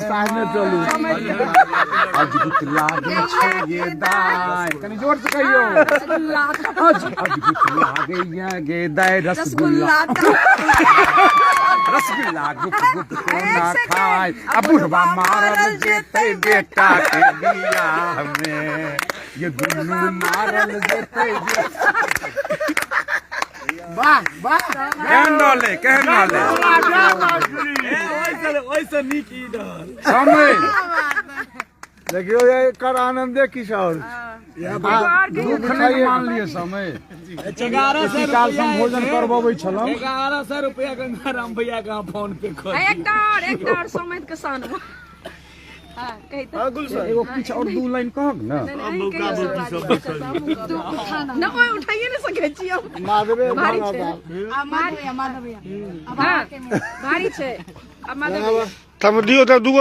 सामने चलू। अद्भुत लागै छै गे दाय, कनि जोर से कहियौ। रसगुल्ला। अद्भुत लागैया गे दाय रसगुल्ला, रसगुल्ला गुप गुप कोना खाय, आ बुढ़वा मारल जेतै बेटा के बियाह में, ये दुनू मारल जेतै। वाह वाह, केहन रहलै, केहन रहलै ओहिसँ नीक ई रहल समय? देखियौ, एकर आनंदे किछु आओर। दुख नहि मानलियै समय? 1100 काल से हम भोजन करबबै छलहुँ। 1100 रुपया गंगाराम भैया के अहाँ फोन पे कर। एकटा और, एकटा और समय के सानू। हाँ, कही तऽ। एगो किछु और दू लाइन कहब ने। ना, ओए उठाइए नहीं सकै छी हम। माधवे। भारी छै। हाँ, भारी छै। अब माधव। तब दियौ तऽ दूगो।